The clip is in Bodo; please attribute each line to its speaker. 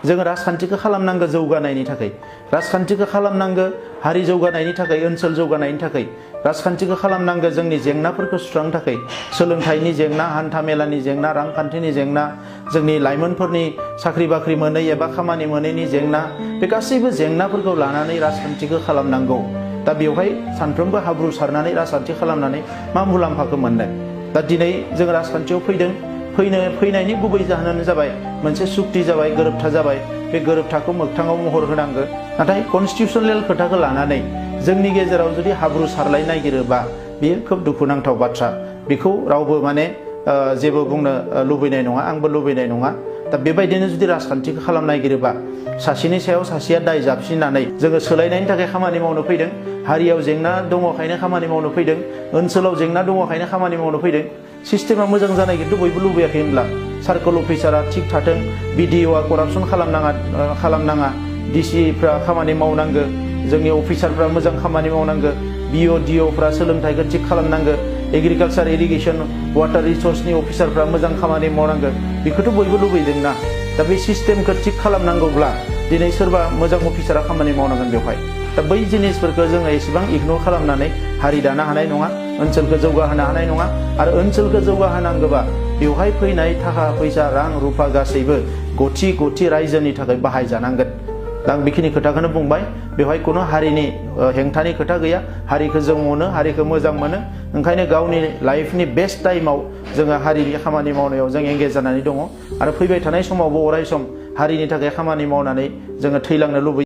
Speaker 1: जोङो राजखान्थिखौ खालामनांगौ जौगानायनि थाखाय राजखान्थिखौ खालामनांगौ हारि जौगानायनि थाखाय ओनसोल जौगानायनि थाखाय राजखान्थिखौ खालामनांगौ जोंनि जेंनाफोरखौ सुस्रांनो थाखाय सोलोंथाइनि जेंना हान्था मेलानि जेंना रांखान्थिनि जेंना जोंनि लाइमोनफोरनि साख्रि बाख्रि मोनै एबा खामानि मोनैनि जेंना बे गासैबो जेंनाफोरखौ लानानै राजखान्थिखौ खालामनांगौ दा बेवहाय सानफ्रोमबो हाब्रु सारनानै राजखान्थि खालामनानै मा मुलाम्फाखौ मोननो दा दिनै जों राजखान्थियाव फैनायनि गुबै जाहोनानो जाबाय मोनसे सुक्ति जाबाय गोरोबथा जाबाय बे गोरोबथाखौ मोगथाङाव महर होनांगौ नाथाय कन्स्टिटिउसनेल खोथाखौ लानानै जोंनि गेजेराव जुदि हाब्रु सारलाय नागिरोबा बेयो खोब दुखुनांथाव बाथ्रा बेखौ रावबो माने जेबो बुंनो लुबैनाय नङा आंबो लुबैनाय नङा दा बेबायदिनो जुदि राजखान्थिखौ खालामनो नागिरोबा सासेनि सायाव सासेया दाय जाबसिननानै जोङो सोलायनायनि थाखाय खामानि मावनो फैदों हारियाव जेंना दङखायनो खामानि मावनो फैदों ओनसोलाव जेंना दङखायनो खामानि मावनो फैदों सिस्टेमा मोजां जानाय खिन्थु बयबो लुबैयाखै होनब्ला सार्कल अफिसारा थिग थाथों बिडिअआ करापसन खालामनाङा डिसिफ्रा खामानि मावनांगौ जोंनि अफिसारफ्रा मोजां खामानि मावनांगौ बिअ डिअफ्रा सोलोंथाइखौ थिग खालामनांगौ एग्रिकालचार इरिगेसन वाटार रिसोर्सनि अफिसारफ्रा मोजां खामानि मावनांगौ बेखौथ' बयबो लुबैदोंना दा बे सिस्टेमखौ थिग खालामनांगौब्ला दिनै सोरबा मोजां अफिसारा खामानि मावनांगोन बेवहाय दा बै जिनिसफोरखौ जोङो एसेबां इगनर खालामनानै हारि दानो हानाय नङा ओनसोलखौ जौगाहोनो हानाय नङा आरो ओनसोलखौ जौगाहोनांगौबा बेवहाय फैनाय थाखा फैसा रां रुफा गासैबो गथि रायजोनि थाखाय बाहायजानांगोन दा आं बेखिनि खोथाखौनो बुंबाय बेवहाय खुनु हारिनि हेंथानि खोथा गैया हारिखौ जों अनो हारिखौ मोजां मोनो ओंखायनो गावनि लाइफनि बेस्ट टाइमाव जोङो हारिनि खामानि मावनायाव जों एंगेज जानानै दङ आरो फैबाय थानाय समावबो अराय सम हारिनि थाखाय खामानि मावनानै जोङो थैलांनो लुबैयो